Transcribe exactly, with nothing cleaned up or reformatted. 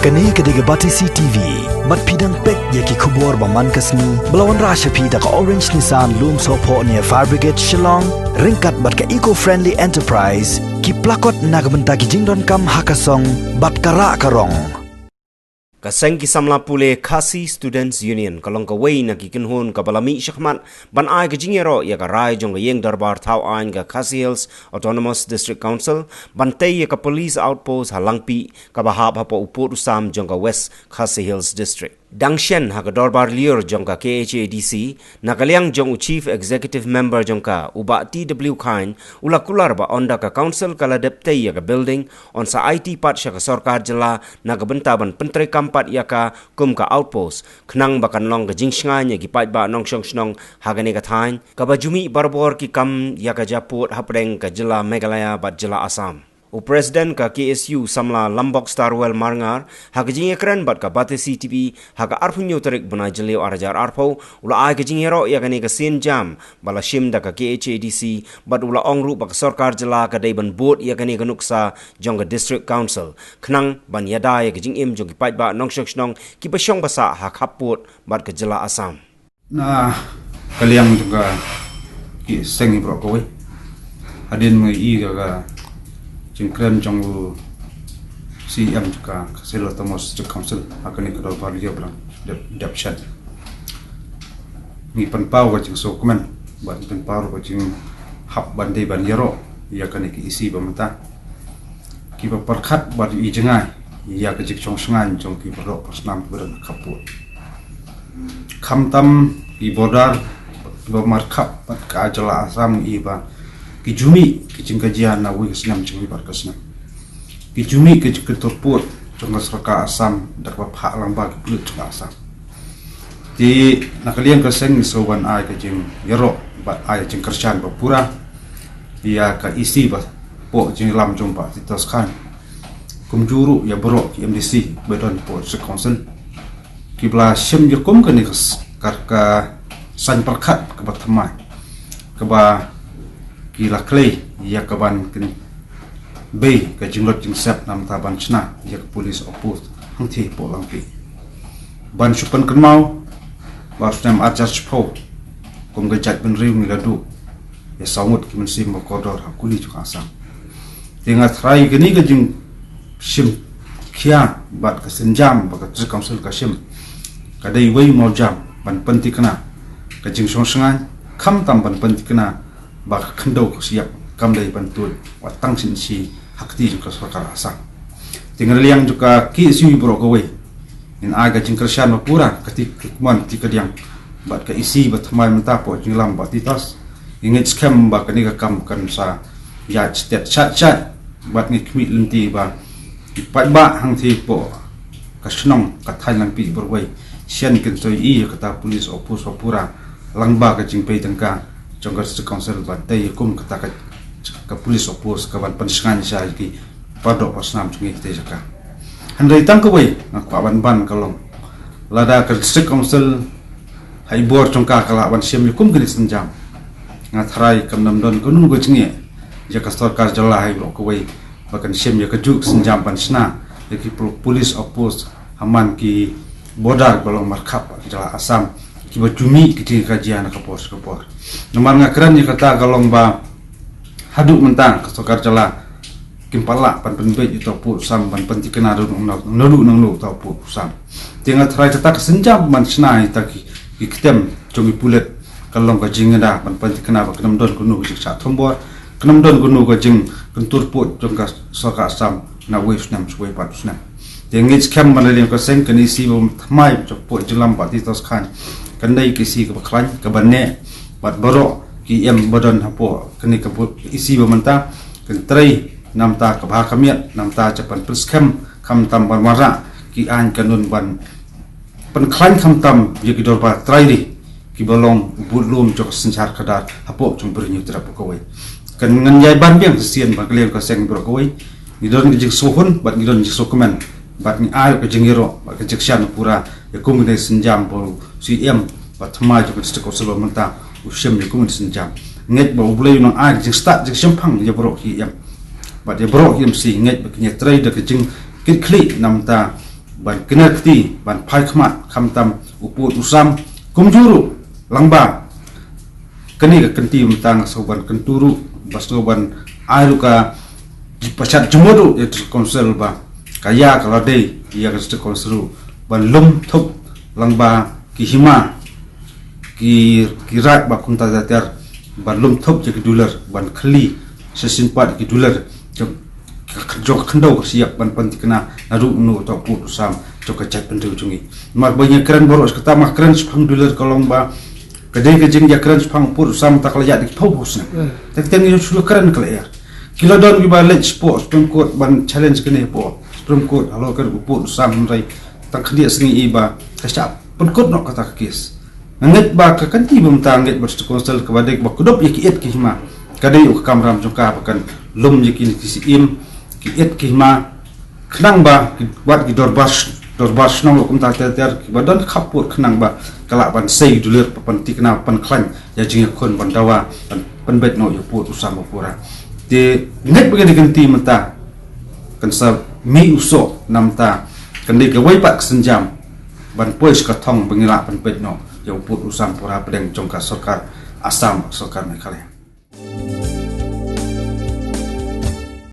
Kane ka dei ka Batesi T V. Bad phi dang peit ïa ki khubor ba man ka sngi ba la wanrah sha phi da ka Orange Nissan Lumsohphoh near Fire Brigade Shillong, ryngkat bad ka Eco Friendly Enterprise, ki plakot na ka bynta ki jingdonkam ha ka song bad ka rah ka rong. Ka seng ki samla pule Khasi Students Union ka long kawei na ki kynhun kaba la mih shakhmat ban ai ka jingïaroh ïa ka rai jong ka ïing dorbar thaw aiñ ka Khasi Hills Autonomous District Council ban tei ïa ka police outpost ha Langpih, kaba hap hapoh u pud u sam jong ka West Khasi Hills District. Dang shen ha ka dorbar lyiur jong ka K H A D C, na ka liang jong u Chief Executive Member jong ka, u Bah T W Chyne, u la kular ba ynda ka council ka la dep tei ïa ka building, yn sa aiti pat sha ka sorkar jylla na ka bynta ban pyntreikam pat ïa ka kum ka outpost, khnang ba kan long ka jingshngaiñ ïa ki paidbah nongshong shnong ha kane ka thaiñ, kaba ju mih barabor ki kam ïa ka jingpud hapdeng ka jylla Meghalaya bad jylla Assam. U President ka K S U samla Lambok Starwell Marngar, ha ka jingïakren bad ka Batesi T V ha ka arphew hynñiew tarik bnai Jylliew ar hajar arphew, u la ai ka jingïaroh ïa kane ka sienjam ba la shim da ka K H A D C, bad u la ong ruh ba ka sorkar jylla ka dei ban bud ïa kane ka nuksa jong ka District Council, khnang ban ïada ïa ka jingim jong ki paidbah nongshong shnong kiba shong ba sah ha khappud bad ka jylla Assam. Na ka liang jong ka ki seng i baroh kawei, hadien ma i ka, ka jingkren jong u C E M jong ka, ka Khasi Hills Autonomous District Council ha kane ka dorbar lyiur ba dang dep, dep shen, ngi pynpaw ka jingsngewkmen bad ngi pynpaw ka jinghap ban dei ban ïaroh ïa kane ka E C ba mynta, kiba pyrkhat bad i jngai ïa ka jingshong shngaiñ jong ki baroh basnam kiba don ha khappud. Khamtam ki border kiba markhap bad ka jylla Assam, i ba ki ju mih ki jingkajia na wei ka snem jong wei pat ka snem. Ki ju mih ki jingkyntur pud jong ka sorkar Assam da kaba phah lang ba ki pulit jong ka Assam. Te na ka liang ka seng ngi sngewbha ban ai ka jingïaroh bad ai ka jingkyrshan ba pura ïa ka E C ba poh jingïalam jong Bah Titos Chyne, kumjuh ruh ïa baroh ki M D C ba don poh District Council, kiba la shim ïa kum kane ka s-, ka, ka saiñ pyrkhat kaba thymmai, kaba ki la khlei ïa ka ban kynbei ka jinglut jingsep namar ban shna ïa ka police outpost hangtei poh Langpih. Ban shu pynkynmaw ba u snem ar hajar shiphew, kum ka jaitbynriew ngi la duh ïa saw ngut ki mynsiem ba kordor ha kuli jong ka Assam. Te nga tharai kane ka jingshim khia bad ka sienjam ba ka District Council ka shim, ka dei wei mawjam ban pynthikna ka jingshong shngaiñ, khamtam ban pynthikna ba ka khyndew ka shyiap kam dei ban tuid wat tang shisha ha kti jong ka sorkar Assam. Te na ka liang jong ka K S U i baroh kawei, ngin ai ka jingkyrshan ba pura ka ti ka kmon ti ka diang bad ka E C ba thymmai mynta poh jingïalam Bah Titos. Ngi ngeit skhem ba kane ka kam kan sa ïaid stet shat shat bad ngi khmih lynti ba ki paidbah hangtei poh ka shnong ka thaiñ Langpih baroh kawei shen kin sa ïohi ïa kata police outpost ba pura lyngba ka jingpei tyngka jong ka District Council ban tei ïa kum kata ka, ka police outpost ka ban pynshngaiñ sha ki baroh basnam jong ngi kita jaka. Hynrei tang kawei nga kwah ban ban ka long, lada ka District Council ha i bor jong ka ka lah ban shim ïa kum kane ka sienjam, nga tharai kam dang don kano ka jingeh ïa ka sorkar jylla ha i baroh kawei ba kan shim ïa kajuh ka sienjam ban shna ïa ki pol-, police outpost ha man ki border ba long markhap ka jylla Assam, kiba ju mih ki jingkajia na ka por sha ka por. Namar nga kren ïa kata ka long ba haduh mynta ka sorkar jylla kim pat lah ban pynbeit ïa uta u pud u sam ban pynthikna ruh nangno nangno nangno uta u pud u sam. Te nga tharai kata ka sienjam ban shna ïa kita ki, ki ktem jong ki pulit ka long ka jingïada ban pynthikna ba kan ym don kano ka jingshah thombor, kan ym don kano ka jingkyntur pud jong ka sorkar Assam na wei u snem sha wei pat u snem. Te ngi ngeit skhem ba na liang ka seng kane ka E C ba thymmai jong poh jingïalam Bah Titos Chyne kan dei ka E C kaba khlaiñ kaba neh bad baroh ki E M ba don hapoh kane ka pu-, E C ba mynta kan trei namar ka bha ka miat namar ka ban pynskhem khamtam ban wanrah ki aiñ kanun ban pynkhlaiñ khamtam ïa ki dorbar trai ri kiba long u budlum jong ka synshar khadar hapoh jong Bri Hynñiewtrep baroh kawei. Kan ngan ïai ban biang shisien ba na ka liang ka seng baroh kawei ngi don ka jingsngewhun bad ngi don ka jingsngewkmen bad ngi ai ka jingïaroh bad ka jingkyrshan pura ïa kum kane ka sienjam ba u C E M ba thymmai jong ka District Council ba mynta u shim ïa kum kane ka sienjam. Ngeit ba U Blei un nang ai ka jingstad jingshemphang ïa baroh ki E M bad ïa baroh ki M C, ngeit ba kin ïatrei da ka jingkitkhlieh namar ban kner kti, ban phai khmat, khamtam u pud u sam, kumjuh ruh lyngba kane ka kynti mynta nga sngew ban kyntu ruh, ba sngew ban ai ruh ka pashat jingmut ruh ïa District Council ba ka ïa ka la dei ïa ka District Council ruh ban lum thup lyngba ki hima, ki, ki raid ba kumta tiar tiar, ban lum thup ïa ki dular, ban khylli shisien pat ki dular jong ka, jong ka khyndew ka shyiap ban pynthikna naduh uno uto u pud u sam jong ka jaitbynriew jong ngi. Namar ba ngi kren baroh shi katta, ma kren shaphang dular ka long ba ka dei ka jingïakren shaphang u pud u sam ta ka la ïaid da ki phew phew snem. Te ka tiang ngi shu kren ka lyer. Ki la don kiba leit shapoh Supreme Court ban challenge kane hapoh Supreme Court halor ka u pud u sam, hynrei tang khyndiat sngi i ba ka shah pynkut noh kata ka case. Nga ngeit ba ka kynti ba mynta, nga ngeit ba District Council kaba dei kaba kdup ïa ki ïit ki hima, ka dei u ka kamram jong ka ba kan lum ïa kine ki syiem, ki ïit ki hima, khnang ba ki, wat ki dorbar, dorbar shnong ruh kumta tiar tiar kiba don khapud, khnang ba ka lah ban sei dulir, pynthikna, pynkhlaiñ ïa jingïakhun, ban dawa ban pynbeit noh ïa u pud u sam ba pura. Te ngeit ba kane ka kynti mynta kan sa mih u soh, namar kan dei kawei pat ka sienjam ban poi sha ka thong ba ngi lah pynbeit noh ïa u pud u sam pura pdeng jong ka sorkar Assam, sorkar Meghalaya.